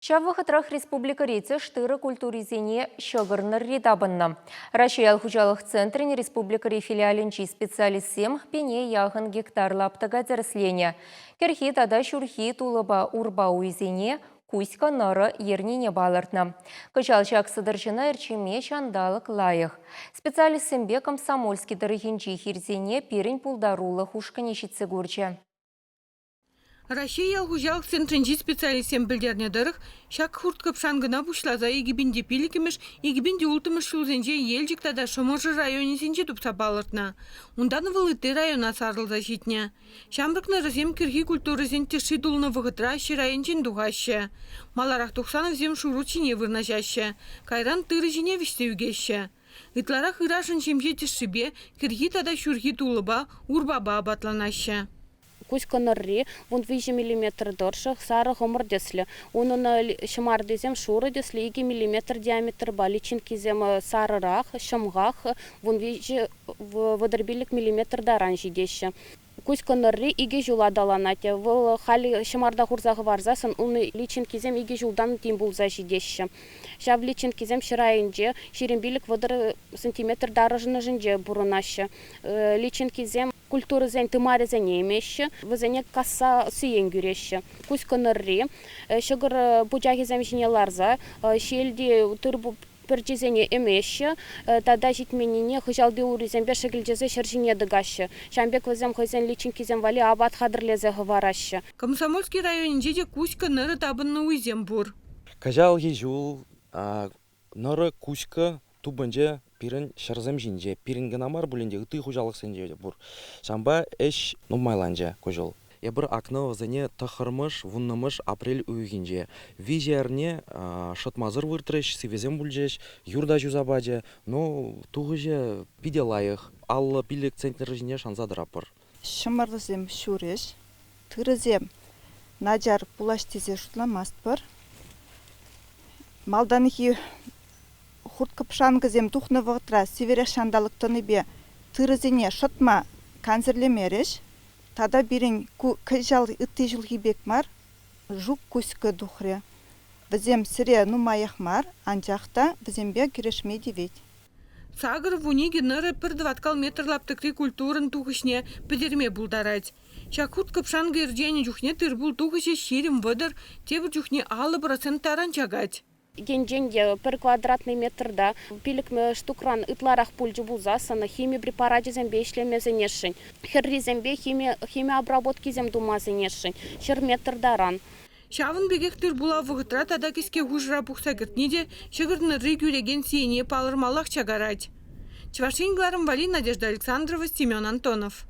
Ҫав вӑхӑтрах республикӑри тӗш тырӑ культурисене ҫӑкӑр нӑрри тапӑннӑ. Раҫҫей ял хуҫалӑх центрӗн республикӑри филиалӗнчи специалистсем пине яхӑн гектар лаптӑка тӗрӗсленӗ. Кӗрхи тата ҫурхи тулӑпа урпа уйсене Кузька нӑрӑ ернине палӑртнӑ. Кӑҫал ҫак сӑтӑрҫӑна ӗрчеме ҫанталӑк лайӑх. Специалистсемпе Комсомольски тӑрӑхӗнчи хирсене пирӗн пултарулӑх ушкӑнӗ ҫитсе курчӗ. Раҫҫей ял хуҫалӑх центрӗнчи специалистсем пӗлтернӗ тӑрӑх, ҫак хурт-кӑпшанкӑна пуҫласа 2005-мӗш, 2006-мӗш ҫулсенче Елчӗк тата Шӑмӑршӑ районӗсенче тупса палӑртнӑ. Унтан вӑл ытти района сарӑлса ҫитнӗ. Ҫамрӑк нӑрӑсем кӗрхи культурӑсен тӗшши тулнӑ вӑхӑтра ҫӗр айӗнчен тухаҫҫӗ. Маларах тухсан вӗсем шурут ҫине вырнаҫаҫҫӗ, кайран тырӑ ҫине вӗҫсе ӳкеҫҫӗ. Ытларах ырашӑн ҫемҫе тӗшшипе, кӗрхи тата ҫурхи тулӑпа, урпапа апатланаҫҫӗ. Куҫ кӑнӑрри 13 миллиметр тӑршшӗ, сарӑ хӑмӑр тӗслӗ. Унӑн ҫӑмартисем шурӑ тӗслӗ, 2 миллиметр диаметрпа. Личинкисем сарӑрах, ҫӑмхах, 13-35 миллиметр таран ҫитеҫҫӗ. Куҫ кӑнӑрри икӗ ҫул аталанать. Вӑл халь ҫӑмарта хурса хӑварсассӑн ун личинкисем икӗ ҫултан тин пулса ҫитеҫҫӗ. Ҫав личинкисем ҫӗр айӗнче 25-30 сантиметр тарӑнӑшӗнче пурӑнаҫҫӗ. Личинкисем культурӑсен тымарӗсене имеҫҫӗ, вӗсене касса сиен кӳреҫҫӗ. Куҫ кӑнӑрри ҫӑкӑр пучахӗсем ҫине ларса ҫиелти тыр пӗрчисене ӗмеҫҫӗ тата ҫитменнине хыҫалти урисемпе шӗкӗлчесе ҫӗр ҫине тӑкаҫҫӗ. Ҫавӑн пек вӗсем хӑйсен личинкисем валли апат хатӗрлесе хӑвараҫҫӗ. Комсомольски районӗнче те Куҫкӑ нӑрӑ тапӑннӑ уйсем пур. Кӑҫалхи ҫул нӑрӑ Куҫкӑ тупӑнчӗ пирӗн ҫӗрсем ҫинче. Пирӗн кӑна мар пулин те ытти хуҫалӑхсенче те пур. Ҫавӑнпа ӗҫ нумайланчӗ ку ҫул. Эпир акнӑ вӗсене тӑххӑрмӗш, вуннӑмӗш апрель уйӑхӗнче. Виҫӗ эрне шӑтмасӑр выртрӗҫ, сивӗсем пулчӗҫ, юр та ҫуса пачӗ. Ну, тухӑҫӗ питӗ лайӑх. 55 центнер ҫине шанса тӑратпӑр. Ҫӑмӑрлӑсем ҫурӗҫ, тырӑсем начар пулаҫ тесе шутламастпӑр. Малтанхи Хурт-кӑпшанкӑсем тухнӑ вӑхӑтра сивӗрех ҫанталӑк тӑнипе тырӑсене шӑтма кансӗрлемерӗҫ. Тата пирӗн ку кӑҫал ытти ҫулхи пек мар, жук куҫкӑ тухрӗ. Вӗсем сӗре нумаях мар, анчах та вӗсемпе кӗрешме тивет. 82 нӑрӑ пӗр тӑваткал метр лаптӑкри культурӑн тухӑҫне пӗтерме пултарать. Ҫак хурт-кӑпшанкӑ ӗрченӗ чухне тыр-пул тухӑҫӗ 20-30, тепӗр чухне 50% таран чакать. Енчен те пӗр квадратный метрта пилӗк штукран ытларах пулчӗ пулсассӑн хими препарачӗсемпе ӗҫлеме сӗнесшӗн. Хӗррисемпе хими, хими обработкисем тума сӗнесшӗн 100 метр таран. Ҫавӑн пекех тыр-пула вӑхӑтра тата кӗске хушӑра пухса кӗртни те ҫӑкӑр нӑрри кӳрекен сиене палӑрмаллах чакарать. Чӑваш Ен кӑларӑм валли Надежда Александрова, Семен Антонов.